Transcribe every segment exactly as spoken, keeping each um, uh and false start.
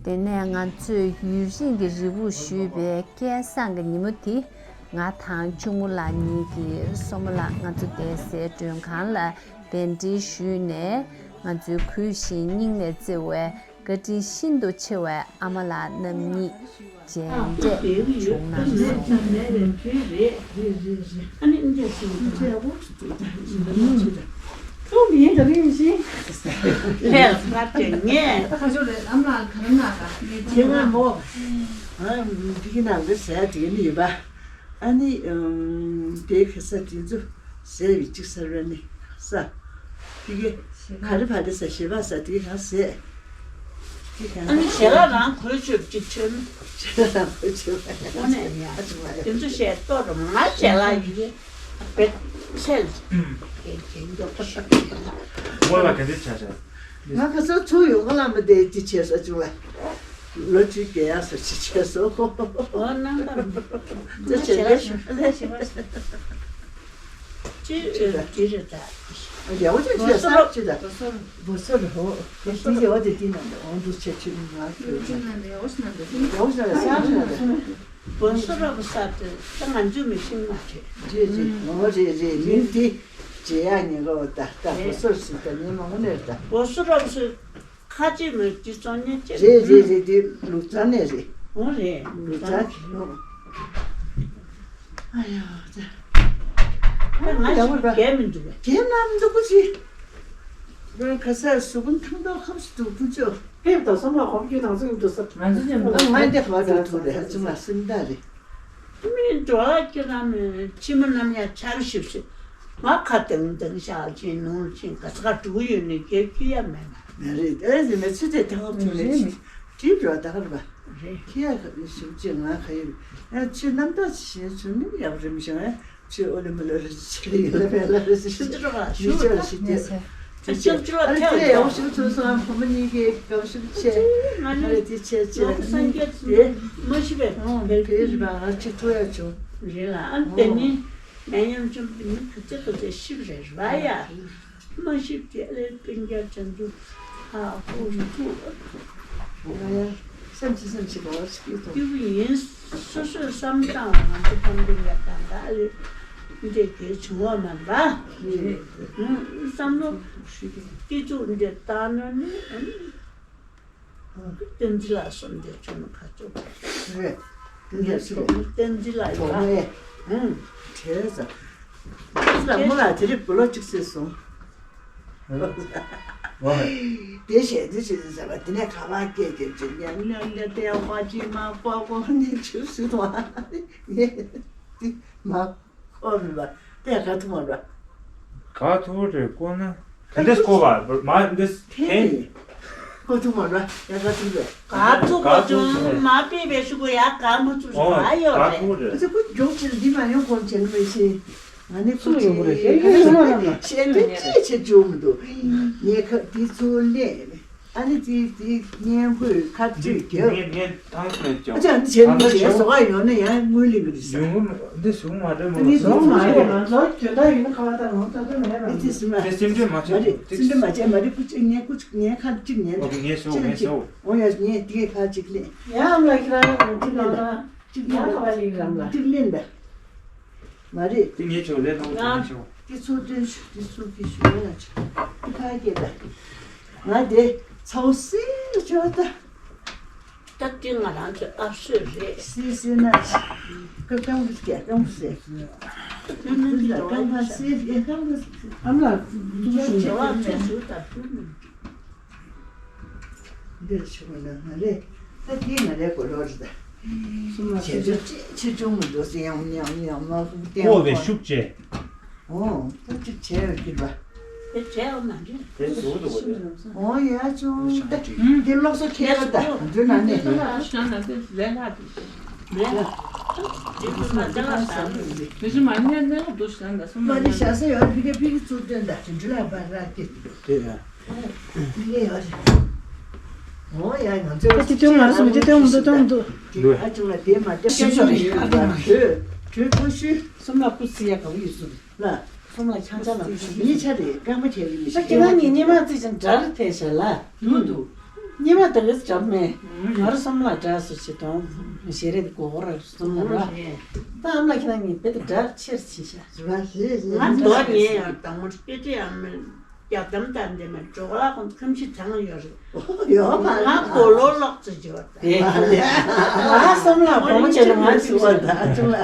དེ་ནས་ང་ཚོས་ཡུན་རིང་གི་རེ་སྒུག་ཞུས་པའི་སྐལ་བཟང་གི་ཉིན་མོ་དེ། ང་དང་ཆུང་ངུ་ལགས་གཉིས་ཀྱིས་སོ་མོ་ལགས་ང་ཚོ་བསྡད་སའི་མགྲོན་ཁང་ལ་གདན་འདྲེན་ཞུས་ནས། ང་ཚོའི་གུས་ཤིང་སྙིང་ནས་བརྩེ་བའི་བཀའ་དྲིན་ཤིན་ཏུ་ཆེ་བའི་ཨ་མ་ལགས་རྣམ་གཉིས་མཇལ་འཕྲད་བྱུང་གནང་སོང་། ཨ་ནི་ཨམ། དེའི་ག་ས་དེ་ཚོ་ཟས་པའི་གཅིག་ཟ་ར་ནི་ས། དེ་ག་ག་རེ་བ་རེ་ཟ། ཞལ་ལག་ཟ། དེ་ག་ཟས། དེ་ག་ཨ་ནི་ཞལ་ལག་རང་གོས་ཆོད་གཅིག་ཆོད། ཞལ་ལག་རང་གོས་ཆོད་པ་ཡང་ཨོ་ནས་ཡ་ཨ་ཅུ་མ་ཡ། དེ་ཚོ་ཞལ་ཏོག་ར་མ་ཞལ་ལག་ཡི་གེ་བེད་ཚལ་གྱི་གྱེན་མགྱོགས་པོ་ཞིག་ངོ་ལ་ག་འདྲ་བྱ་བྱ། ང་ཁ་སང་ཚུར་ཡོང་ག་ལ་མ་བསྡད་ཅི་བྱས་ས་བྱུང་བ། ལོ་བཅུ་བརྒལ་ཡག་ས་ཅི་བྱས་སོ། ཨོ་གནང་དང་། ཅི་བྱས་ལས་ཞུ་ལས་ཞུ་བ། ཅི་ཅི་རེད་ད། ཡག་པོ་ཅི་བྱས་ས་ཅི་ད། བོ་སོ་ར་ཧོ། དེ་ཡག་པོ་དེ་དེ་ནང་དུ་འོང་དུ་ཆེ་ཆུ་ང་ཁྱོད་ཡག་པོ་ས་ས་ས། བོ་སོ་ར་བོ་ས་དེ་ད་ང་ཚོ་མི་ཤིང་མ་ཆེ། རེད་རེད། ཨོ་རེད་རེད། མིང་དེ་བརྗེ་ཡག་ཉེན་ཁ་བ་ད་ད་བོ་སོ་ར་ཟེར་ད་ཉེན་མ་འོང་ནས་ད། བོ་སོ་ར་བོ་སོ། ཁ་ཅིག་མོས་ཀྱི་བཙོང་ཉེན་ཅི། རེད་རེད་རེད། དེ་ལུག་རྫ་ནས་རེད། འོ་རེད། ལུག་རྫ་གི་ལུག་ཨ་ཡ་ད། ང་ཞིག་རྒྱལ་མི་འདུག་གས། རྒྱལ་ན་མི་འདུག་གོ་ཅི། རོན་ཁ་སར་གཟུགས་པོ་ཐང་ཐོག་ཁམས་སུ་འདུག་ཕུ་ཅོ། ཕེབས་དང་སོང་ལ་ཧོབ་ཀྱི་ནང་ཚུད་འདུག་ས། ང་ཚོ་ཅན་པ་ང་འདི་ཧ་ཐུག་ཐུག་རེད། ཧ་ཅི་ང་སེམས་ཐག་རེད། མི་འགྲོ་ལ་ཁྱེད་རང་མི་ཕྱི་མ་རྣམས་ཡང་ཆར་ཞིབ་ཞིབ། ང་ཁ་དང་དང་ཤག་ཅིང་ནོར་ཅིང་ག་ས་ག་འགྲོ་ཡོད་ནི་རྒྱལ་ཁྱི་ཡ་མེད་ན། མ་རེད། ཨེ་ཟེ་མེ་ཚུ་དེ་ཐང་ཐུ་ནས་དྲིས་འགྲོ་ད་གར་བ། རེད། ཁྱི་ཡ་ཞིབ་ཅིང་ང་ཁ་ཡོད། ཨེ་ཚུ་རྣམ་དག་ཞེས་ཚུ་མི་ཡག་རིམ་ཞིང་ཨེ་ཚུ་ཨོ་ལི་མི་ལ་རེ་ཞིག་ཡོད་ལ་མེད་ལ་རེ་ཞིག་ཞིག་ཅི་རོ་ག་ཞུ་ཅི་ར་ཞིག་དེ། ཅི་ཅི་ཅི་རོ་ཨ་རེ་ཐེ་ཡོ་ཞིག་ཚུ་སོང་ཨ་ཕོ་མོ་གཉིས་ཀའི་དགའ་ཞིག་ཆེ། ང་རེ་དེ་ཆེ་ཆེ་ཨ་ནི་དེ། མ་ཤི་བས་ཨོ་བེ་རི་བ་ང་ཅི་ཐུ་ཡ་ཆུ། རེད་ལ་ཨ་དེ་ནི། ནད་ཡམས་བྱུང་བའི་མི་ག་ཚོད་ག་ཚོད་ཤི་བ་རེད་ར་ཡ། མ་ཤི་བ་དེ་ཨ་ལས་སྤུན་ཀྱག་ཅན་དུ་ཧ་ཧུ་ཧུ། ང་ཡ་སེམས་ཅི་སེམས་ཅི་གོ་ཤི་ཏོ། སྐྱིད་པོ་ཡིན། སོ་སོས་བསམ་བཏང་བ་ང་ཚོ་ཕམ་པོ་ཡ་དང་ད་ཨ་ལས་འདི་དེ་བྱུང་བ་མ་རེད་པ། བསམ་བློ་སྐྱིད་ཚུགས་འདི་བཏང་ན་ནི། བསྟན་འཛིན་ལགས་སོ་འདིར་བྱོན་ནས་ཁ་ཕྱོགས། རེད། བསྟན་འཛིན་ལགས་སོ། བསྟན་འཛིན་ལགས་ཡོད་པ། ཨང་། བྲེལ་ཟ། བསྟན་འཛིན་ལགས་མོ་ལ་དེ་རིང་བུ་ལོ་གཅིག་སྲིད་སོང་། ཨང་། ཨོ། དེ་བཤད་དེ་བཤད་ཟེར་བ་དེ་ནས་ཁ་པར་སྐད་རྒྱབ་ཅིག་ཉག་ཉག་ཉག་དེ་ཡང་པ་ཅིག་མ་པ་པ་ནས་ཆུ་སྲིད་དོ། ངས་དེ་མ། ཨོ་མི་བ། དེ་ག་ཐུག་མ་ར། ག་ཐུག་རེད་ཀོ་ན། ག་འདྲས་ཀོ་བ་མ་འདྲས་ཐེན། ཀོ་ཐུག་མ་ར་ཡ་ག་ཐུག་རེད། ག་ཐུག་ག་ཐུག་ཅུང་མ་པི་བེ་ཤུ་གོ་ཡ་ག་མ་ཐུག་ཨོ་ར་ཡོ་ག་རེད། ཐུག་རེད། ཨ་ཙི་ཀོ་མགྱོགས་ཅིག་འདི་མ་ཡོང་གོང་ཅན་མི་ཤེས། ང་ནི་ཀོ་ཅིག་ཡོང་གོ་རེད། ཤེས་ཡོང་གོ་རེད། ཤེས་ཡོང་གོ་རེད། ཤེས་ཡོང་གོ་རེད། ཨ་ནི་དེ་དེ་སྙན་པོའི་ཁ་བྲིས་རྒྱབ། ངས་ངས་ཐང་ཆད་ཅོ། ཨ་ཅག་འདི་བྱས་ནས་བྱས་སོ་ག་ཡོང་ན་ཡང་དངུལ་ལེན་གི་རེད་ཟེར། ཡོང་གི་མ་འདི་བཟུང་མ་རེད་མོ། ངས་བཟུང་མ་རེད། ང་ཚོ་དོན་དག་ཡིན་ན་ཁ་བ་ད་ང་ད་ད་མེད་ལ། ཨེ་དེ་སེམས་དེ་སེམས་ཁྲལ་མ་བྱེད། ཨ་རེད་སེམས་ཁྲལ་མ་བྱེད། མ་རེད་པུ་ཅིག་ངས་ཀུ་ཅིག་ངས་ཁ་ཅིག་ངས་ཨོ་ངས་ཤོག་ངས་ཤོག་ཨོ་ཡ་ངས་དེ་ཁ་ཅིག་ལེན། ཡང་ཨ་མ་ལགས་ཁྱེད་རང་ཡོང་དུས་ནང་ལ་ཅིག་ལེན་ད། ཡང་ཁ་བ་ལེན་རམ་ལ་ཅིག་ལེན་ད། མ་རེད། དེ་ངས་ཆོག་ལས་ནོར་དེ་ངས་ཆོག་དེ་ཚོ་སྟོན་ཞུ་དེ་ཚོ་གི་ཞུ་ཡ་ཆོག་དེ་ཕ་སྐད་ད། ང་དེ་ཚ་བོ་སེ་ཆོག་ད། ད་དེ་ང་རང་ཚོའི་ཨབ་སོས་རེད། སེ་སེ་ན་ཀ་ཀང་བུ་སྐད་ཀང་བུ་སེ། ཀང་བུ་སེ་སྐད་ཀང་བུ་སེ། ཨམ་ལ་ཏུ་ཞུ་ཞུ་བ་ཚོ་ཞུ་ད་ཕུལ་མི། འདིར་ཆུ་མ་ན་ང་རེ། ད་དེ་ང་རེ་གོ་ལོ་རེ་ད། སུ་མ་ཆེ་ཆུང་ཆེ་ཆུང་མི་འདུག་སེ་ཡང་ཡང་ཡང་མ་ཧུ་ཏེ་ཀོ་བའི་ཤུགས་ཆེ། ཨོ་ད་ཅིག་བྱས་ཡོད་ཀྱི་ར། དེ་བྱས་ཡོད་མ་རེད། དེ་ཟུག་འདུག་གོ་དེ། ཨོ་ཡ་ཆུང་ད་དེ་ལོག་སོ་ཁྱེར་ད་འདུ་ན་ནས། ལས་ལ་དེ་ལས་ལ་དེ། མེད། དེ་ཚོ་མ་དེ་ལ་ཟ་མི་འདུག་དེ་ཚོ་མ་ནས་ནས་ལ་འདུག་ཟ་འདྲ་སོང་མ་ནས་ཤ་ས་ཡོད་ཕི་གེ་ཕི་གེ་ཚུར་སྟོན་ད་དེ་འདྲ་ལ་བར་ར་དེ། དེ་ཡ། ཨོ་ཡ་ང་ཚོ་ཅི་ཐོན་མ་རེད་སོང་ཅི་ཐོན་མི་འདུག་ཐོན་མི་འདུག་ཨ་ཅུང་ལ་དེ་མ་དེ་ཞིབ་ཞིབ་རེད། ཨ་དེ་མ་དྲོད་དྲོད་ཕོ་ཤུལ་སོམ་ལ་ཀུ་སི་ཡ་ག་བུ་ཡོད་སོང་ལ་སོམ་ལ་ཆང་ཆ་ལ་ཉེ་ཆ་རེད། རྐང་པ་བྱས་ཡིན་མི་ཤ་ཁྱེད་རང་ཉིད་ཉི་མ་རྩིས་ཅན་འདྲ་རེད་ཐལ་ཤ་ལ་ཡོད་འདུག་སྙེ་མ་དེ་གིས་འཇམ་མེད། ང་རང་སོམ་ལ་འདྲ་སུ་ཞིག་དང་ཞེ་རེད་གོ་གོ་ར་སོམ་ལ་ར། ད་ཨམ་ལ་ཁྱེད་རང་གཉིས་བེད་དེ་འདྲ་ཆེར་ཕྱིན་ཤག་ང་དོ་ཉེ་ཡང་དང་མོར་སྐད་ཆ་ཡང་མེད། རྒྱག་གཏམ་དང་འདི་མེད་འགྲོ་ལ་ཁོང་ཁམས་ཤིག་དང་ཡོད་རེད། ཡོད་མ་ང་གོ་ལོ་ལོག་ཙི་བྱེད་པ་དང་། ང་སོམ་ལ་གོང་ཆེ་ལ་ང་ཞུ་བ་དང་ཨ་ཅུང་ལ།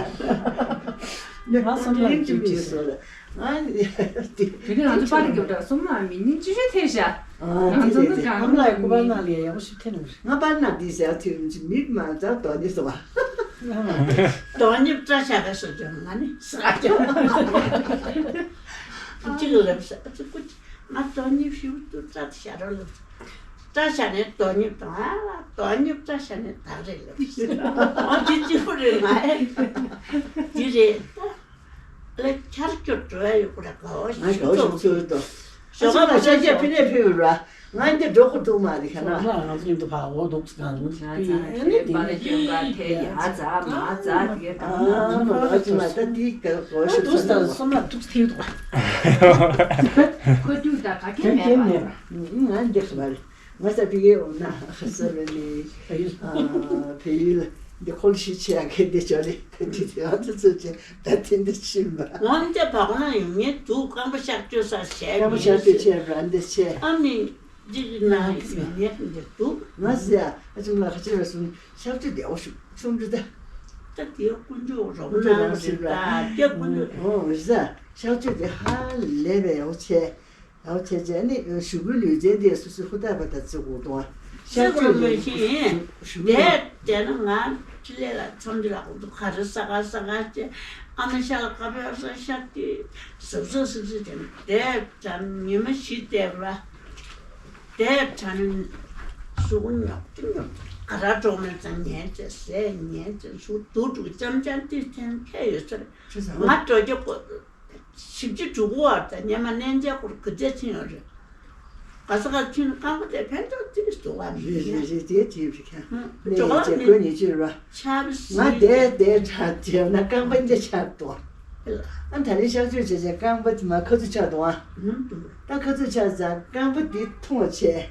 ང་སོམ་ལ་ཅུང་ཅི་སོ་ལ། ང་དེ་དེ་ནས་ང་ཚོ་པར་རྒྱབ་དྲ་སོམ་ལ་མི་ཉིན་ཅི་ཞིག་ཐེབས་ཤག་ང་ཚོ་ནི་གང་ལ་སྐུ་པར་ནང་ལ་ཡག་པོ་ཞིག་ཐེབས་ནི་རེད། ང་པར་ནང་འདི་ཟེར་ཐེབས་མི་མི་མ་ཙག་དོ་ནི་སོ་བ། དོ་ནི་བཀྲ་ཤ་བས་སོ་ཅང་ང་ནི་ས་ཀྱང་། གཅིག་ལབ་ས་ཨ་ཙི་ཀུ་ཅི་ང་དོ་ནི་ཤིབ་ཏུ་བཀྲ་ཤ་རོ་ལབ། བཀྲ་ཤ་ནི་དོ་ནི་དང་ཨ་ལ་དོ་ནི་བཀྲ་ཤ་ནི་ད་རེ་ལབ། ཨ་ཙི་ཅི་ཧུ་རེ་ང་ཨེ་འདི་རེད་ད། ལས་ཁྱར་སྐྱོར་འགྲོ་ཡ་ཡོད་པ་ར་གའོ་ང་ཞིག་གའོ་ཚོགས་ཞིག་ཚོགས་དོ། ཞོགས་པ་ཞག་བཤད་ཕི་ནས་ཕི་བུ་ར། ང་འདི་འགྲོ་ཁོ་ཐུག་མ་རེད་ཁ་ན། ང་ཚོ་མཉམ་དུ་ཕ་འོ་འདུག་སྒང་ང་ཚོ་ང་ཚ་ཨ་ནི་དེ་པ་ལ་སྐྱོན་ག་ཐེ་ཡ་ཙ་མ་ཙ་དེ་ག་ང་ཚོ་ང་ཚོ་ང་ད་དེ་ག་གོ་ཤོད་ས་སོ་མ་ཐུག་ཐེ་ཡོད་པ། ཁོ་ཐུག་ད་ག་གེ་མེད་པ། ང་འདི་སུ་མ་རེད། ང་ས་ཕི་གེ་འོ་ན་ས་བེ་ནི་བལ་ཡུལ་འདི་ཁོལ་ཤི་ཆེ་ཡ་གེ་འདི་ཅོ་རེ་ད་འདི་དེ་ཨ་ཙི་ཙི་ཅེ་ད་དེ་འདི་ཕྱིན་པ། ང་འདི་བག་ན་ཡོང་ངེ་འདུག་རྐང་པ་གཤག་བཅོས་ས་བྱས་རྐང་པ་གཤག་བཅོས་བྱས་ར་འདི་བྱས། ཨ་ནི་འདི་ན་ཡོང་ངེ་འདི་འདུག་ང་ཟེར་ཨ་ཅུང་ལ་ཁ་ཆེ་བ་སོང་གཤག་བཅོས་བདེ་བོ་ཞུ་ཆུང་འདྲི་ད། ད་དེ་དཀོན་མཆོག་རོགས་གནང་རེད་ད་སྐྱབས་དཀོན་མཆོག་ཨོ་རེད་ཟ་གཤག་བཅོས་དེ་ཧ་ལས་པའི་ཡག་པོ་བྱས། ཡག་བྱས་བྱས་ནི་ཞུ་སྐུལ་ལུས་རྩལ་དེ་སོ་སོའི་ཧུར་ཐག་པ་དང་བརྩི་དགོས་དོ། ཤར་བརྩི་དགོས་ཆོས་མ་ཤེས་ཡིན། ཞུ་སྐུལ་དེ་བསྡད་ན་ང་ཕྲི་ལས་ལ་འཚམས་འདྲི་ལ་གོ་འདུག་ག་རེ་ས་ག་ས་ག་ཅེ་ཨ་མ་ཤ་ལ་ཀ་པེ་ས་ཤ་ཏི་ཟབ་ཟབ་སིག་སིག་དེ་དེ་དྲ་ཉི་མ་བཞི་བསྡད་པ་དེ་དྲ་ནི་གཟུགས་ཉོག་ཏི་ཉོག་ག་ར་གྲོགས་མེད་ཙང་ཉན་ཅེ་ཟས་ཉན་ཅེ་གཟུགས་སྡུག་འགྲོ་གི་ཙམ་ཅང་ཏི་ཐེན་ཁ་ཡོད་ས་རེད། ང་འགྲོ་རྒྱུ་གོ། བཞི་བཅུ་དྲུག་བར་དུ་ཉི་མ་གནས་མཇལ་སྐོར་གི་རྩེ་ཕྱིན་ཡོད་རེད། ག་ས་ག་ཕྱིན་རྐང་པ་དེ་ཕན་ཐོགས་ཅིག་འདུག་བ་མི་རེད་རེད་རེད་རེད་དེ་དེ་རེད་ཁ་གནས་ཡིན་ཅེ་དགོས་ཉེ་ཆོས་ར། ཆབ་ང་སྲིད་དེ་དེ་དྲག་བྱས་ན་རྐང་པ་འདི་ཆག་འདུག་ཨ་ད་རེས་གཤག་བཅོས་བྱས་བྱས་རྐང་པ་དེ་མ་ཁ་ཚུགས་ཆག་འདུག་ཨ། ད་ཁ་ཚུགས་ཆག་ཙང་རྐང་པ་འདི་ཐུང་བ་བྱས།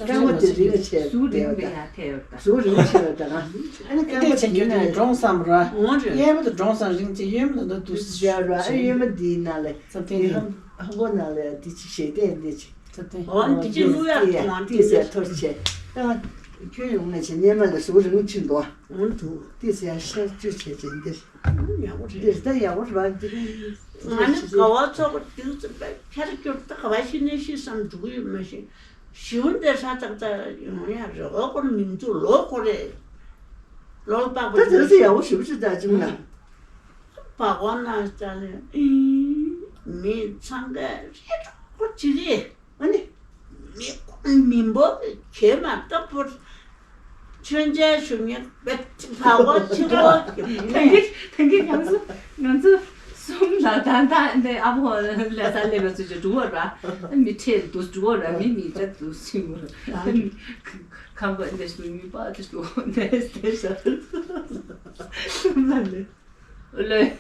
རྐང་པ་དེ་རིང་ཆེ་ཟུག་རིང་བའི་ཡ་ཐལ་ཡོད་ད། ཟུག་རིང་ཆེ་བ་དང་། ཨ་ནི་རྐང་པ་དེ་ཆེན་རྒྱུ་དེ་འབྲོང་སམ་ར། འོང་རེད། གཡས་པ་དེ་འབྲོང་སམ་རིང་ཆེ་གཡོན་པ་དེ་འདུག་སེ་ཡ་ར་ཨ་གཡོན་པ་འདིའི་ནང་ལ་ཙམ་ཐེངས་ཧ་ཧ་གོ་ནང་ལ་འདི་ཅི་ཞེ་བརྟན་འདི་ཅི། ཙམ་ཐེངས། འོ་འདི་ཅི་བླུག་ཡ་ཐོང་ཨ་འདི་ཟེར་ཐོར་ཆེ། ཨ་ཁྱོད་ཡོང་ན་ཆེ་སྙེ་མ་ལ་ཟུག་རིང་ཆེ་འདུག་འོང་འདུག་འདི་ཟེར་ཡ་ཤར་བཅུ་ཆེ་ཆེ་འདིར། ཡག་པོ་རེད། འདིར་ད་ཡག་པོ་རེད་བ་འདི། ང་ནི་དགའ་བ་ཚོགས་པ་འདི་ཙམ་པས་ཁྱར་སྐྱོར་ད་ག་བ་ཤི་ནས་ཤི་བསམ་འདུག་ཡོད་མ་ཤེས། ཞིའུ་འདི་ཧྲ་ཐག་ཐག་ཡོང་ཡ་རེད། འོ་ཁོ་ར་མིང་ཚུགས་ལོ་ཁོ་རེ། ལོ་ལ་པགས་པ་ད་དེ་ཚོ་ཡག་པོ་ཞེ་པོ་ཅིག་ད་ཅུང་ན། པགས་པ་ན་ཙ་ལེ་ཨིན། མི་ཚང་ག་རེ་རོ་ཁོ་ཅི་རེད། ཨ་ནི། མི་མི་འབོ་གེ་མ་ལྟ་བུར། མཆོད་མཇལ་ཞུ་མཁན་བེད་བག་བ་ཆེ་བོ་གི་མི་ནས། ད་གིན་ད་གིན་ང་ཚོ་ང་ཚོ་གསུམ་ལ་ད་ལྟ་འདི་ཨ་ཕོ་ལ་ས་སླེབས་པ་ཚོ་ཅིག་འགྲོ་བ་ར། མི་ཁྲེལ་འདུག་འགྲོ་བ་ར་མི་མི་ད་འདུག་སེ་མོ་ཁམས་པ་འདི་སུ་མི་པ་འདི་སུ་འདི་འདི་ས་གསུམ་ལ་ལེ། ལོས།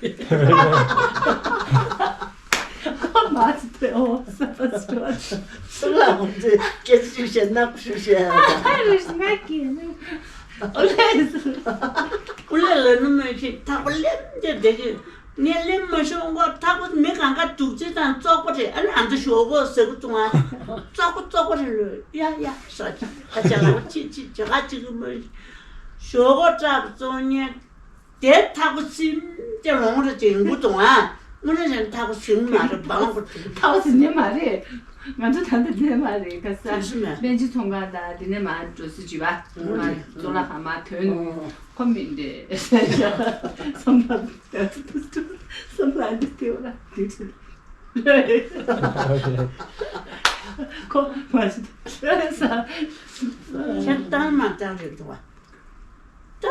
ཁོ་མ་ཚུད་དེ་འོ་ས་ས་ས། སུ་ལ་འོང་ཚེ་སྐད་ཆ་ཞུ་བཤད་ནག་ཞུ་བཤད། ཨ་རེ་ང་གི་ནི། ཨོ་ལེ། ཀུ་ལེ་ལ་ནི་མོས་ཤིག་ཐག་པ་ལེམ་དེ་བསྡད་ཀྱི། ངས་ལེམ་མ་ཤོང་གོ་ཐག་པ་མི་གང་ག་འདུག་ཚེ་དང་བཙོག་པ་རེད། ཨ་ནི་ཨ་མདོ་ཞོག་གོ་ཟེར་གི་འདུག་ང་། བཙོག་པ་བཙོག་པ་རེད་ལོས་ཡ་ཡ་ས་ཅི་ཁ་ཅག་ལ་ཅི་ཅི་ཅི་ག་ཅི་གི་མོས་ཞོག་གོ་བཙོག་པ་བཙོག་ཉེ། དེ་ཐག་པ་ཚིམ་དེ་ལོང་རེ་ཅིག་ཡོང་གི་འདུག་ཨ། དངོས་གནས་བྱས་ན་ཐག་པ་ཚིམ་མ་རེད་སྦང་དགོས་འདུག་ཐག་པ་ཚིམ་ནི་མ་རེད། ང་ཚོ་ད་ལྟ་འདི་ནས་མ་རེད་ག་ས། དེ་སུ་མེད། སྨན་བཅོས་ཚོང་ཁང་དང་འདི་ནས་མ་འགྲོ་སྲིད་ཅིག་བ། ང་ཚོ་ལ་ཧ་མ་ཐོན་ནས་ཁོ་མིན་ཏེ། བསམ་པ་བསམ་པ་འདི་དེ་བ་འདི་དེ། ཁོ་མ་ཤི་ས། ཁྱེད་བཏང་མ་བཏང་རེད་འདུག་བ། ད་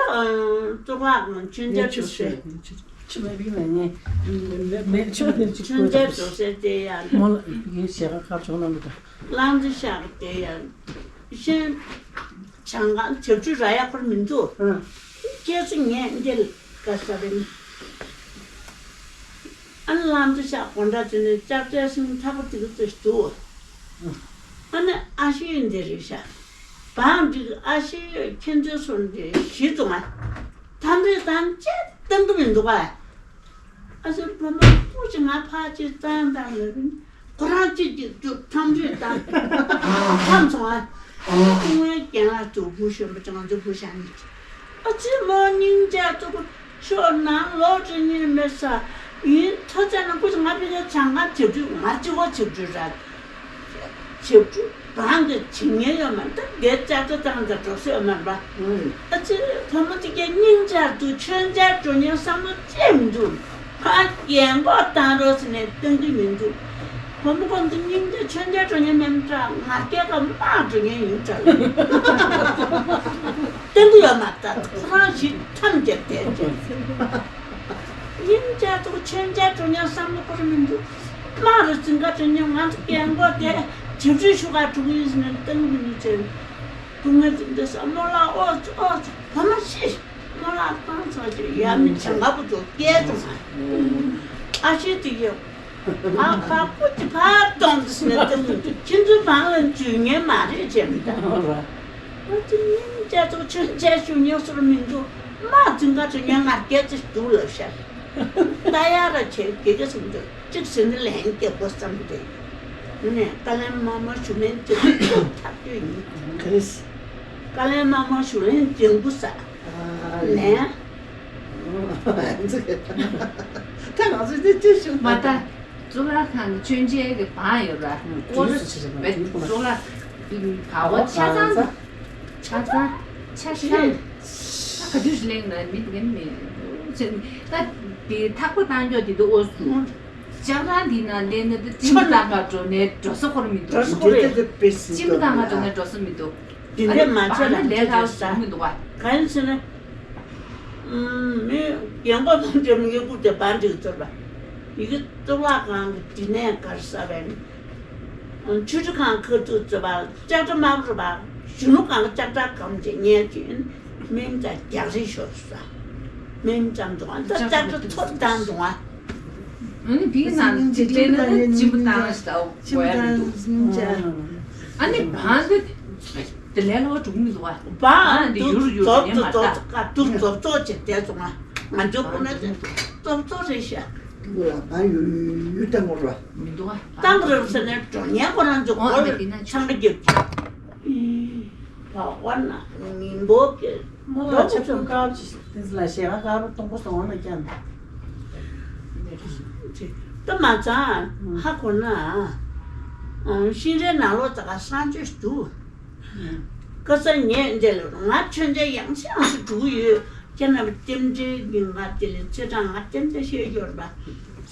ཙོག་ལག་མཆོད་མཇལ་ཞུ་སའི། ཆུ་མེད་པའི་ནང་ནས་མེད་ཆུ་མེད་ཆུ་མཆོད་མཇལ་ཞུ་སའི་དེ་ཡང་། མོ་ལ་ཡིན་ཞེ་ག་ཁ་བྱུང་ན་འདུག་ག་གླང་རྩེ་ཤག་དེ་ཡང་ཤན་ཆང་གང་བྱབས་ཆུ་ར་ཡག་པར་མི་འདུག་ཨ་ཁྱེད་ཚོ་ངས་འདི་ལ་དགའ་ས་རེད། ཨ་ནི་གླང་རྩེ་ཤག་དགོང་དག་དེ་ནས་ལྕགས་རྩེ་སེང་ཐག་པ་དེ་ག་ཚོད་འདུག་ཨ་ནི་ཨ་ཤེས་འདི་རེད་ཤག་བང་སྒྲིག་ཨ་ཤེ་ཁྱེད་ཚོའི་སོང་དེ་གཞི་བཙོང་ཨ། ཐམ་རེ་ཐམ་ཅེ་བཏང་གི་མི་འདུག་ཨ། ཨ་ཙི་བུ་མོ་སྐུ་ཅི་ང་ཕ་ཅི་བཏང་བཏང་ལ་རིང་ཁོ་རང་ཅི་ཅི་ཅུ་ཐམ་རེ་བཏང་ཐམ་སོང་ཨ། ཨ་ནི་ཀུང་ངའི་རྒན་ལགས་ཚོ་བུ་གཞོན་པ་ཅང་ཚོ་བུ་ཤ་ནི་ཨ་ཙི་མོ་སྙིང་རྗེ་ཙོ་ཤོག་ནང་ལོག་ཅི་ཉིན་མེད་ས་ཡིན་ཐོ་ཚད་ན་སྐུ་ཅི་ང་ཕི་ཀ་ཆང་ཁ་ཇེ་བྲུ་ང་ཅི་བོ་ཇེ་བྲུ་ར། ཞབས་བྲོ་བང་གི་བྱེད་ཉན་ཡོད་མ་ད་དེ་ལྕགས་ཀྲ་བཏང་ད་འགྲོ་ས་ཡོད་མ་རེད་པ། ཨ་ཙི་བུ་མོ་དེ་གའི་སྙིང་རྗེ་འདུག་མཆོད་མཇལ་འགྲོ་ཉན་བསམ་བློ་ཅི་མི་འདུག་ཕ་རྒན་གོག་བཏང་རོགས་ཟེར་ནས་བཏང་གི་མི་འདུག་བུ་མོ་ཁོང་ཚོ་སྙིང་རྗེ་མཆོད་མཇལ་འགྲོ་ཉན་མེད་མ་འདྲ་ང་རྒྱལ་ཁ་དམག་འགྲོ་ཉན་ཡིན་འདྲ་བཏང་གི་ཡོད་མ་ད་ཁོ་རང་ཞིག་ཐམས་ཅད་བསྡད་ཅེས། སྙིང་རྗེ་འདུག་མཆོད་མཇལ་འགྲོ་ཉན་བསམ་བློ་འཁོར་མི་འདུག་དམག་རུ་འཛིན་ག་དྲན་ཉིན་ང་ཚོ་རྒན་གོག་དེ་ཇི་བྲིས་ཞུ་ག་འགྲོ་གི་ཡིན་ཟེར་ནས་བཏང་མི་ནུས་ཅན། སྐུ་ངལ་འཛིན་དེ་ས་རྨོ་ལགས་ཨོ་ཙི་ཨོ་ཙི་བུ་མོ་ཤི། རྨོ་ལགས་བཏང་ཚར་ཅིག་ཡ་མི་བྱང་ག་བུ་ཚོ་སྐྱེལ་བྱུང་ང་། ཨ་ཤེ་དེ་ཡོད། ཨ་ཁ་སྐུ་ཅི་ཕར་གཏོང་དུ་ཟེར་ནས་བཏང་མི་འདུག་ཁྱེད་ཚོའི་བང་ལ་འཇུས་ཉན་མ་རེད་ཅེས་མི་ལྟ། ཨོ་ཙི་སྙིང་རྗེ་འདུག་མཆོད་མཇལ་ཞུ་ཉན་ཟེར་མི་འདུག་དམག་འཛིན་ག་དྲན་ཉན་ང་རྒྱལ་ཅིག་འདུག་ལབ་ཤག་ལྟ་ཡ་ར་བྱས་དགེ་རྒན་ཟེར་མི་འདུག་གཅིག་ཟེར་ན་ལན་སྐྱེལ་དགོས་བསམ་གི་འདུག་ནས་བཀའ་ལན་མ་མ་ཞུ་ལན་གཅིག་ཐག་གཅོད་ཡིན། ག་རེ་ཟེར། བཀའ་ལན་མ་མ་ཞུ་ལན་ལྗང་བུ་ཟ། ཨ་ལན། ད་ང་ཚོ་འདི་ཅི་ཞུ་མ་ད། གཙུག་ལག་ཁང་གི་མཆོད་མཇལ་གྱི་བང་ཡོད་ར། ཨོ་སི་བེད་གཙུག་ལག་བ་འོ་ཆ་ཚང་། ཆ་ཚང་། ཆ་ཚང་། ད་ག་དུས་གླེང་ན་མི་འདི་མི་ཚེ་ད་དེ་ཐག་པ་བཏང་མགྱོགས་དེ་དུ་ཨོ་སི། ལྕགས་རང་འདི་ན་ལེན་ན་དེ་ཅིམ་བཏང་ག་འགྲོ་ནས་འགྲོ་ས་ཁོར་མི་འདུག་འགྲོ་ས་ཁོར་རེད། ཅིམ་བཏང་ག་འགྲོ་ནས་འགྲོ་ས་མི་འདུག་དེ་འདྲས་མ་བྱས་ལ་ལས་ཁག་བཟོ་མི་འདུག་བ། གང་ཡིན་ཟེར་ན། མི་རྒན་གོག་མང་ཆེ་མི་ངན་ཀུ་དེ་བར་འགྲིག་ཚོར་བ། ཡི་གེ་གཙུག་ལག་ཁང་གི་འདི་ནས་གར་ས་བས་ནི། ཆུ་ཁྲི་ཁང་ཁ་ཐུག་ཚོ་བ་ལྕགས་ཁྲ་དམར་པོ་ར་བ་གཞོན་ནུ་ཁང་ལྕགས་ཁྲ་གམ་ཅེ་ཉལ་གྱིན་མིམ་ཙ་རྒྱག་རེས་ཤོར་ས། མིམ་ཙམ་འདུག་ཨ་ཙ་ལྕགས་ཁྲ་ཚོར་བཏང་འདུག་ཨ། ཨ་ནི་དེའི་ནང་ཅི་ལྟས་ན་ཅི་མི་བཏང་ཞིག་ད་ཅི་མི་བཏང་ཞིག་ཅ། ཨ་ནི་བང་གི་དེ་ལས་ལོ་དྲུག་མི་འདུག་བ། བང་འདི་ཡུར་ཡུར་ཡེ་མ་ད། ཀ་ཏུ་རྫོབ་རྫོབ་ཅེས་བསྡད་སོང་ང་། ང་ཚོ་ཁོ་ན་རྫོབ་རྫོབ་རེད་ཤག་ཏུ་ལ་བང་ཡུར་ཡུར་བཏང་དགོས་ར། མི་འདུག་བ། བཏང་རབས་ཟེར་ནས་འགྲོ་ཉན་ཁོ་རང་ཚོ་སྒོ་ལ་ཆང་ར་རྒྱབ་ཀྱི། བ་བ་ན་མི་འབོག་གི་མོ་ལ་ཆབ་ཆུང་དཀར་ཅིག་དེ་ལ་ཞལ་ཁ་དཀར་པོ་སྟོང་པོ་སོང་ན་ཀྱང་། ད་མ་ཚང་ཧ་གོ་ན། ཤིང་རའི་ནང་ལོགས་ཙ་ག་གསང་སྤྱོད་འདུག་ཁ་སང་ངས་འདི་ལ་ང་མཆོད་མཇལ་ཡང་སེ་ཡང་སེ་འགྲོ་གི་ཡོད། ཁྱེད་རྣམ་པ་རྟེན་འབྲེལ་གྱི་ང་དེ་ལས་ཚེ་གྲངས་ང་རྟེན་འབྲེལ་བཤད་ཡོད་རེད་པ།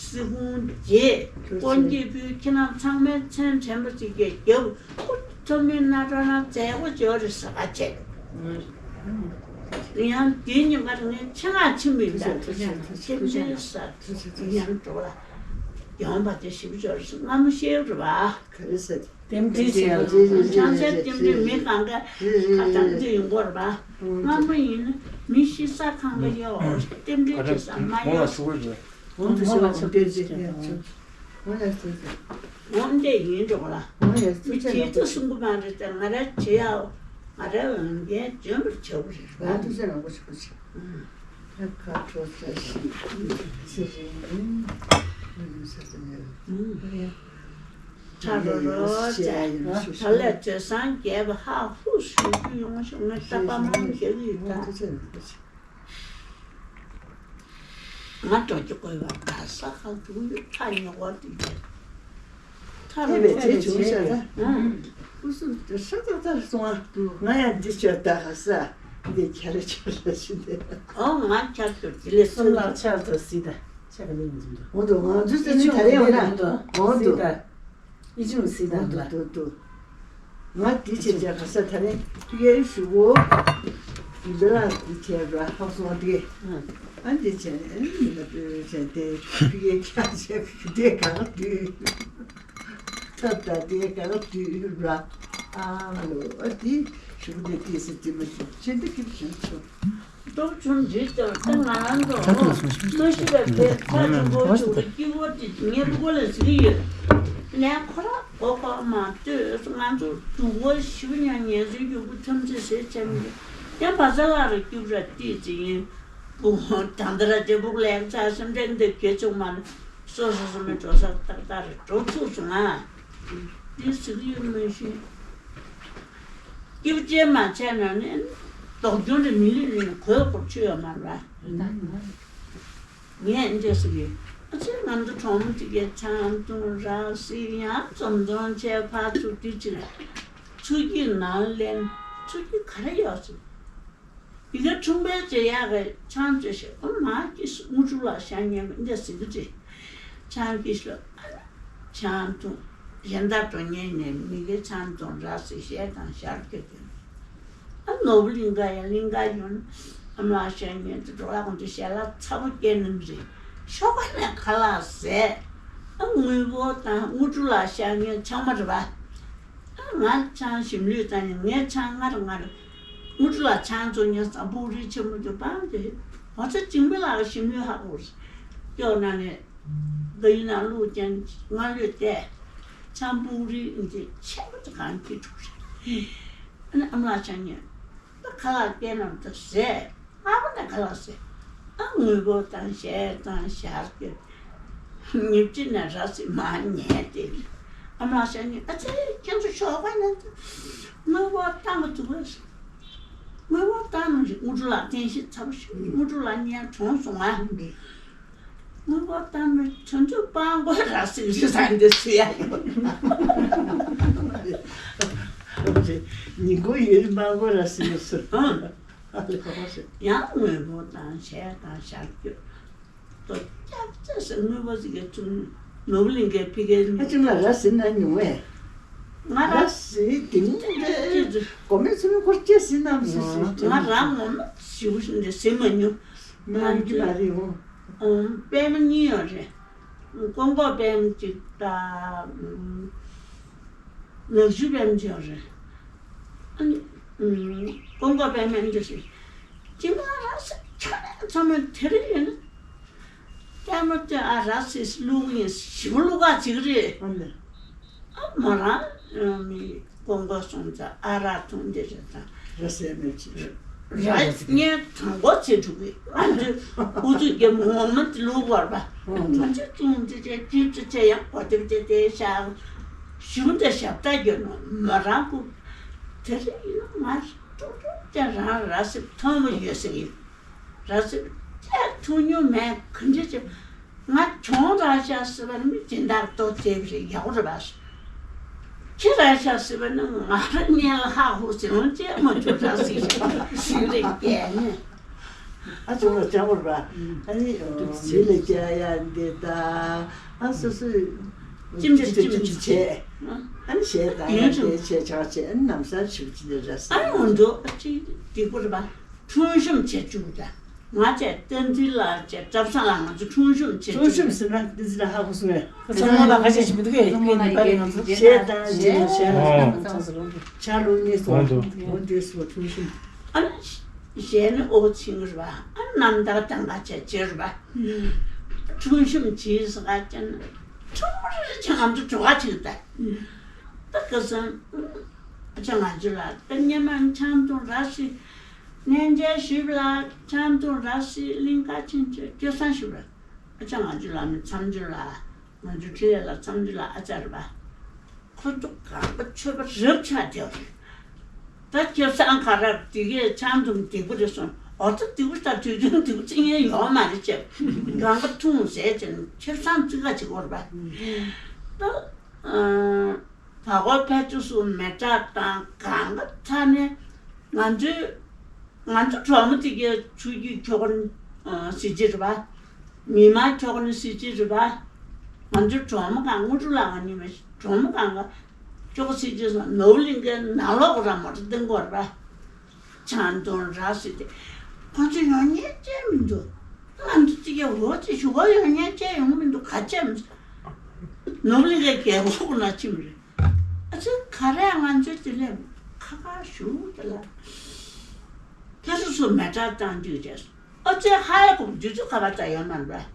སི་ཁུང་རྗེ་དཀོན་གྱི་བུ་ཁྱེད་རྣམ་ཚང་མའི་མཚན་དྲན་པ་ཅིག་གི་རྒྱབ། ཁོ་ཚོ་མི་སྣ་གྲོ་ན་མཛད་སྒོ་འབྱོར་རེ་ཟ་ག་བྱས། ཡང་དེའི་ཉིན་པར་ངས་ཆེད་མངགས་ཕྱིན་པ་ཡིན་ད། ཐུགས་རྗེ་ཆེ། ཐུགས་རྗེ་ཆེ། ཡང་འགྲོ་ལ་ཡོང་པ་དེ་ཞིབ་འབྱོར་སྔ་མོ་ཤེས་རེད་པ། ག་རེ་ཟེར། རྟེན་འབྲེལ་ཟེར་བ་ཅན་ཅན་ཅན་ཅན་ཅན་རྟེན་འབྲེལ་མི་གང་ག་ཁ་དང་དུ་ཡོང་གོ་རེད་པ། སྔ་མོ་ཡིན་ན་མི་ཤི་ས་གང་ག་ཡོད་རྟེན་འབྲེལ་དེ་ས་མ་ཡོད། འོང་དུ་ཤོག་འོང་དུ་ཤོག་འོང་ཡ་སོ་སོ། འོང་དེ་ཡིན་འགྲོ་ལ། འོང་ཡ་སོ་མི་སོ་བྱེད་ཚུལ་གསུང་གི་མ་རེད་དེ་ང་ར་བྱེད་ཡའོ། ང་ར་འོང་རྒྱན་འཇོན་པར་བྱ་བ་རེད། འོང་དུ་ཤོག་རང་པོ་ཞིག་པོ་ཞིག་ད་ཁ་དྲོ་ས་ཞིག་ཚེ་རིང་ཚེ་རིང་ས་ས་ནས། ཁྲ་རོ་རོ་བྱས། ད་ལས་བྱས་སངས་རྒྱས་པ་ཧ་ཧུ་ཞུ་རྒྱུ་ཡོང་ཤོག་ངས་རྟག་པར་མང་རྒྱག་གི་ཡོད་ད། ང་འགྲོ་རྒྱུ་དགོས་པ་ད་ས་ཁ་འདུག་ཡོད་ཁ་ཉོ་བ་དེ་ཡོད། ཁྲ་རོ་རོ་བྱས་བྱུང་ཤག་ད། ཨུ་སུ་ཧྲ་ཏག་ཏག་སོང་ཨ། ང་ཡང་འདི་ཆོད་ད་ཧ་ས་འདི་ཁྱ་རེ་ཆོད་ལ་ཤི་འདི། ཨོ་ང་ཁྱ་ཆོད་དེ་ལས་སུམ་ལག་ཆར་དུ་སྲིད་ད་ཆ་ག་ནས་ཡིན་འདུག་འོང་འདུག་ང་ཚོ་ཚེ་ནི་ད་རེ་ཡོང་ན་འོང་འདུག་ད། ཨི་ཅུང་སི་དང་ལ། དུ་དུ། ང་དེ་བྱེད་ཅག་ག་ས་ད་རེ་ཕི་གེ་ཞུ་གོ་འདི་ལ་དེ་བྱས་ར་ཧབ་སོང་དེ། ཨ་འདི་བྱས་ཨ་ནི་ལ་པེ་བྱས་དེ་ཕི་གེ་ཁྱ་བྱས་དེ་གང་དུས། ཐབས་ད་དེ་གང་དུས་ར། ཨ་ལོ་ཨ་དེ་ཞུ་གོ་དེ་དེ་སི་དེ་མ་ཞུ་ཆེ་འདི་ཀིབ་ཞུ་ཆོ། སྟོབས་ཆུང་འདི་ལྟར་ཏེ་ང་རང་ཚོ་ལྟོ་ཤི་བའི་ཕེ་ཚ་ཆུང་པོ་ཆུང་གི་སྐྱེ་བོ་དེ་ངའི་ལུ་གོ་ལ་ཟི་གི་ཡོད། ལན་ཁོ་ར་ གོ་གོ་མ་ལྟོས། ང་ཚོ་དུག་གོ་ཞིབ་ཉང་ཉན་སོན་རྒྱུ་བུ་ཐམས་ཅད་ཟེར་ཆེན་གྱི་ཡང་བ་ས་ལ་ར་རྒྱུབ་ར་ཏི་ཙི་ཡིན། བུ་དང་ད་ར་ཏེ་བུག་ལེགས་ཚ་སེམས་ཁྲལ་འདི་གེ་ཆུང་མ་ལ་སོ་སོ་སོ་མི་འགྲོ་ས་ཏག་ཏག་རེ་འགྲོ་ཚུགས་སོང་ང་། འདི་ཟིག་ཡོད་མི་ཤེས། སྐྱིབ་ཅེ་མ་བྱས་ན་ནི་ལྡོག་སྐྱོན་རེ་མི་ལུས་ནི་གོས་སྐོར་ཆོད་ཡོད་མ་ར། ངས་འདྲེ་ཟེར་གི། ཨ་ཙི་ང་ཚོ་གྲོང་མི་དེ་གའི་ཆང་འཐུང་ར་སི་ཡང་འཛོམས་འཛོམས་བྱས་ཕར་ཚུར་དུས་ཅིག་ཚུར་གྱི་ནང་ལེན་ཚུར་གྱི་ག་རེ་ཡོད་ཟེར། དེ་གའི་ཁྲུང་པའི་རྗེ་ཡག་གི་ཆང་བཅོས་ཤིག་ཨོ་མ་ཀི་སུ་དངུལ་ཕྲུག་ལ་ཤ་ཉེ་གི་འདྲེ་ཟེར་གི་ཅི། ཆང་གི་ཤོ། ཆང་འཐུང་། གཞན་དག་འགྲོ་ཉེན་ནས་མི་གའི་ཆང་འཐུང་ར་སི་ཞལ་དང་ཞར་གྱི་དོན། ཨ་ནོར་བུ་གླིང་ག་ཡ་གླིང་ག་ཡོང་། ཨ་མ་ཤ་ཉེ་དུ་འགྲོ་བ་ཀུན་ཏུ་ཞལ་ལག་ཚ་པོ་སྐྱེས་ནམ་རེད། ཤོག་པ་ནས་ཁ་ལག་ཟས། ཨ་དངུལ་ཕོགས་དང་དངུལ་ཕྲུག་ལ་ཤ་ཉེ་ཆང་མ་རེད་པ། ཨ་ང་ཆང་ཞིམ་ལུས་དང་ངའི་ཆང་ངར་ངར། དངུལ་ཕྲུག་ལ་ཆང་བཙོང་ཉེ་ས་སྤུག་རིའི་ཆེན་མོ་དུ་སྤང་སྟེ། ང་ཚོ་འཇིགས་མེད་ལགས་ཞིམ་ལུས་ཧ་གོ། སྐྱོ་ན་ནས། འདི་ཡིན་ན་ལུག་ཅན་ང་ལུས་བལྟས། ཆང་སྤུག་རིས་འདི་ཆེན་པོ་དེ་གང་གིས་འཁྲུག་རེད། ཨ་ནི་ཨ་མ་ལགས་ཆང་ཉོས། ད་ཁ་ལག་སྐྱེལ་ནམ་ད་ཟས། སྔ་པོ་ནས་ཁ་ལག་ཟས། ཨ་དངུལ་ཕོགས་དང་ཞལ་དང་ཞར་གྱི། ཉིབ་ཅི་ནས་ར་སི་མ་ཉལ་ཏེ། ཨ་མ་ལགས་ཆང་ཉོས། ཨ་ཙི་ཁྱེད་ཚོ་ཞོགས་པ་ནས་ད་དངུལ་ཕོགས་བཏང་གི་འདུག་གས། དངུལ་ཕོགས་བཏང་ནམ་ཞིག་དངུལ་ཕྲུག་ལ་རྟེན་གཞི་ཚ་པོ་ཞིག་དངུལ་ཕྲུག་ལ་ཉལ་གྲོངས་སོང་ང་། དངུལ་ཕོགས་བཏང་ནས་དུས་ཚོད་སྤང་དགོས་ར་སི་རི་ཟ་འདི་སུ་ཡ་ཡོད། ཉིན་གུང་ཡུན་རིང་སྤང་དགོས་ར་སི་རི་སུ། ཨང་། ཡང་དངུལ་ཕོགས་དང་ཞལ་དང་ཞར་གྱི། ཏོ་སྐྱབས་རྗེ་ཟེར་དངུལ་ཕོགས་ཟེར་གྱི་ཚུལ་ནོར་བུ་གླིང་གའི་ཕི་གའི་ཨ་ཅེ་ང་ར་སི་ན་ཉུང་བས། ང་ར་ར་སི་དེང་དེ་གོ་མེད་ཚུལ་ནི་འཁོར་སྐྱེ་སི་ནམ་སི་སི། ང་ར་ངོ་མ་ཞིབ་ཞིབ་འདི་སེམས་མ་ཉུང་། མ་ཡིན་གྱི་མ་རེད་འོང་། ཨོ། པད་མ་གཉིས་ཡོད་རེད། ཀོང་པོ་པད་མ་གཅིག་དང་། ནག་ཆུ་པད་མ་གཅིག་ཡོད་རེད། ཨ་ནི། ཀོང་པོ་པད་མ་གཉིས་ཡོད་རེད། ཅི་མ་ར་སི་ཁྱོད་རང་ཚང་མ་དེ་རིང་ཡིན་ན། པད་མ་དེ་ཨ་ར་སི་བླུག་ཡིན་ཞིམ་བླུག་ག་ཅིག་རེད། ཨ་ནི། ཨ་མོ་རང་མི་ཀོང་ཀོ་སོང་ཙང་ཨ་རག་འཐུང་འདི་རེད་དང་། ར་སེ་མེད་ཅིག་ར་ངས་དང་པོ་ཚེ་ཕྲུག་གི་ང་ཚོའི་ཨུ་ཚུགས་རྒྱབ་ངོ་མ་དེ་ལུག་བར་པ། ང་ཚོའི་ཙུང་ཙི་ཅེ་ཅི་ཙི་ཅེ་ཡང་གོ་དེབ་དེ་དེ་ཤག་ཞུ་འདི་ཞབས་ཏ་རྒྱབ་ནོ་མོ་རང་ཁུ། དེ་རིང་ཡིན་ན་ང་ཏོག་ཏོག་ཅེ་རང་ར་སེ་མཐོང་མ་ཡོད་ཟེར་ཡིན། ར་སེ་ཅེ་ཐུག་མྱོང་མེད་གང་ཅི་ཅེ། ང་གྱོང་རག་ཤག་ཟེར་བ་ནི་མི་སྦྱིན་བདག་ཏོ་བྱས་པ་རེད་ཡག་པོ་རེད་པ། ཁྱི་རག་ཤག་ཟེར་བ་ནི་ང་རང་གཉེན་ལ་ཧ་ཧུ་ཟེར་འོང་ཅེ་མ་བྱུང་རག་ཟེར་ཤག་ཟེར་རེད་སྐད་ནི། ཨ་ཅོ་ལ་ཅང་བོར་བ། ཨ་ནི་མི་ལ་རྒྱ་ཡ་འདི་ད་ཨ་སོ་སོའི་ཅིམ་ཅི་ཅིམ་ཅི་བྱས། ཨ་ནི་ཞེས་ད་ཡ་འདི་བྱས་ཆག་བྱས་ཨ་ནི་ནམ་སང་ཆུ་ཅི་འདི་ར་ས། ཨ་འོན་ཏོ་ཨ་ཅི་འདི་བོར་བ། ཁྲུང་ཞུམ་བྱེད་བཅུག་ད། ང་བཅས་བསྟན་འཛིན་ལགས་བཅས་བཀྲ་བཟང་ལགས་ང་ཚོ་ཁྲུང་ཞུམ་བྱེད་ཁྲུང་ཞུམ་བཅུག་ཟེར་ན་བསྟན་འཛིན་ལགས་ཧ་གོ་སོང་ངས། ཚང་མ་ལ་ཁ་ཤས་ཤིག་མི་འདུག་གས། ཁྱེད་ནི་པར་ང་ཚོ་ཞེས་དང་ཞེས་ཞེས་ལ་ཆ་ལུགས་གཉིས་སོ་འོན་ཏེ་སོ་ཁྲུང་ཞུམ། ཨ་ནི་ཞེས་ནི་ཨོ་ཆིང་ར་བ། ཨ་ནི་ནམ་ཟླ་དང་ག་བྱས་བྱེད་ར་བ། ཁྲུང་ཞུམ་བྱེད་ཟེར་ག་ཅན་ཁྲུང་རེ་ཆང་ང་ཚོ་བྲོ་བ་བྱེད་ད། ད་ག་སང་ཨ་ཅག་ང་ཚོ་ལ་ད་སྙེ་མ་ཆང་འཐུང་ར་སི། གནས་མཇལ་ཞུས་པ་ལ་ཆང་འཐུང་ར་སི་གླིང་ག་ཕྱིན་ཆད་སྐྱོ་སང་ཞུས་པ། ཨ་ཅག་ང་ཚོ་ལ་མི་མཚམས་འཇོག་ལ་ང་ཚོ་ཁྲི་ལས་ལ་མཚམས་འཇོག་ལ་ཨ་ཅག་རེད་པ། ཁོ་ཚོ་གང་ག་ཆོས་པ་རབ་ཆགས་བསྡད་པ་རེད། ད་སྐྱོ་སང་ག་ར་དེ་གས་ཆང་འཐུང་སྡིག་པ་རེད་སོང་ཨོ་ད་སྡིག་པ་ད་དུས་རྒྱུན་སྡིག་པ་ཅི་ཡང་ཡོང་མ་རེད་ཅེས་གང་ག་འཐུང་ཟས་ཅན་ཆོས་སང་ཙི་ག་ཅིག་གོ་རེད་པ། ད། བ་གོ་ཕལ་ཆེར་སུ་མེ་སྲེག་དང་གང་ག་ཚ་ནས་ང་ཚོའི་ང་ཚོ་གྲོགས་མོ་དེ་གའི་ཆུ་རྒྱུད་ཁྱོ་ག་ནི་སྲིད་ཇི་རེད་པ། མི་མང་ཁྱོ་ག་ནི་སྲིད་ཇི་རེད་པ། ང་ཚོའི་གྲོགས་མོ་གང་དངུལ་ཕྲུག་ལགས་ང་གཉིས་མ་གྲོགས་མོ་གང་ག་ཁྱོ་ག་སྲིད་ཇི་སོང་ནོར་བུ་གླིང་གའི་ནང་ལོགས་ར་མོ་ཊ་འདོན་གོ་རེད་པ། ཆང་འཐུང་ར་སི་དེ། ཁོང་ཚོ་ཡོང་མཁན་ཅིག་མི་འདུག་ང་ཚོ་གཅིག་ཡ་འོ་ཅིག་ཞུ་ག་ཡོང་མཁན་ཅིག་ཡོང་མི་འདུག་ག་ཅི་མི་འདུག་ནོར་ལི་གའི་རྒྱལ་པོ་ཁོ་ན་ཅི་མི་རེད། ཨ་ཙི་ག་རེ་ང་ཚོའི་དེ་ལས་ཁ་ཁ་ཞུ་དེ་ལ། ཁྱེད་ཚོ་ཚོ་མེ་སྲེག་བཏང་རྒྱུ་རེད། ཨ་ཙི་ཧ་ཡ་གོ་རྒྱུ་ཚོ་ཁ་པར་ད་ཡོད་མ་རེད།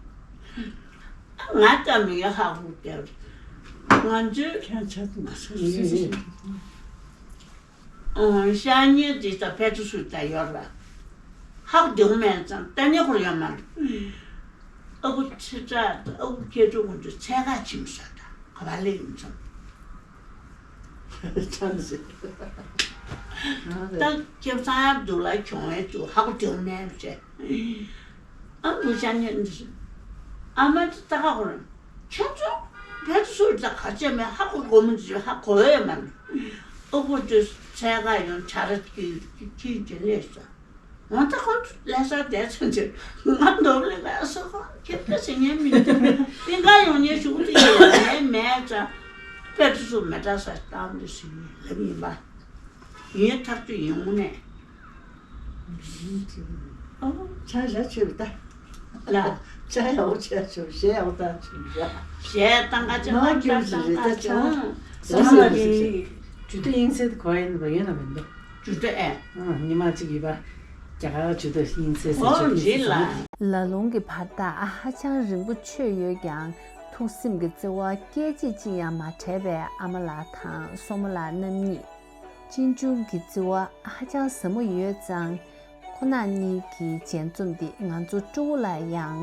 ང་ལྟ་མི་ཡ་ཧ་ཧུ་སྟེར། ང་ཚོའི་ཁྱད་ཆོས་དུ་མ་སོང་། ཤག་ཉེ་དེ་ད་ཕལ་ཆེར་སུས་ད་ཡོད་ལ། ཧ་གོ་བདེ་མོ་མེད་ཙང་ལྟ་ཉན་ཁོར་ཡོད་མ་རེད། ཨ་ཁུ་ཚེ་བཀྲ་དང་ཨ་ཁུ་སྐྱིད་སྡུག་ང་ཚོ་འཚོལ་ག་ཕྱིན་ས་ད་ག་པར་སླེབས་ཡིན་ཙང་། ཅང་ཟེར། ད་ཁྱེད་ཚང་ཡར་འདུག་ལ་གྱོང་བས་འདུག་ཧ་གོ་བདེ་མོ་མེད་ཅེས། ཨ་ནུ་ཤག་ཉེ་འདི་ཨ་མ་ད་ཧ་གོ་རང་། ཁྱེད་ཚོ་བོད་དུ་སུ་ད་ག་ཅེ་མེད་ཧ་གོ་གོ་མི་ཚོས་ཧ་གོ་ཡོད་མ་རེད། ཨོ་ཁོ་ཚོས་འཚོལ་ག་ཡོང་ཆ་ར་ཀི་ཀི་ཀི་ལས་ས། ང་ད་ཁོ་ཚོ་ལས་ས་བསྡད་ཚོད་ཚོད་ང་འདོར་ལས་ཀ་ས་ཁོ་ཁྱེད་ཀ་ཟེར་ཉན་མི་འདུག་ཨིན་ག་ཡོང་ཉན་ཞུ་གི་ཡོད་མེད་མེད་ཙང་བོད་དུ་སུ་མེད་ད་ས་བཏང་འདི་ཟེར་ལབ་ཡིན་པ། ཡིན་ཐག་ཆོད་ཡིན་དངོས་གནས། ཨོ། ཆ་བཞག་ཆོད་ད། ལ། ཆ་ཡག་པོ་ཆ་ཆོད་གཞས་ཡག་པོ་ད་ཆོད་བཞག་གཞས་བཏང་ག་ཅི་མ་མ་ཀྱོག་ཀྱོག་ཞིག་རེད་ད་ཆ། ད་ང་གི་ཇུ་ཏི་དབྱིངས་གསལ་དེ་གོ་ཡིན་པ་ཡོད་ན་མི་འདུག་ཇུ་ཏི་ཨེ། ཨ་ཉི་མ་གཅིག་ཡོད་པ། རྒྱ་གར་ཇུ་ཏི་དབྱིངས་གསལ་ཟེར་ཨོ་ཇུ་ཏི་རེད་ལ། ལ་ལུང་གི་བར་ཐག་ཧ་ཅང་རིང་པོ་ཆོད་ཡོད་ཀྱང་ཐུགས་སེམས་ཀྱི་བརྩེ་བ་སྐད་ཅིག་ཅིག་ཡང་མ་བྲལ་བའི་ཨ་མ་ལགས་དང་སྲུ་མོ་ལགས་རྣམ་གཉིས། གཅེན་གཅུང་གི་བརྩེ་བ་ཧ་ཅང་ཟབ་མོ་ཡོད་ཙང་། ཁོང་རྣམ་གཉིས་ཀྱི་མཇལ་འཛོམས་འདི་ང་ཚོ་སྤྲུལ་སྐུ་ལ་ཡང་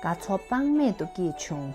དགའ་ཚོར་དཔག་མེད་དུ་སྐྱེས་བྱུང་།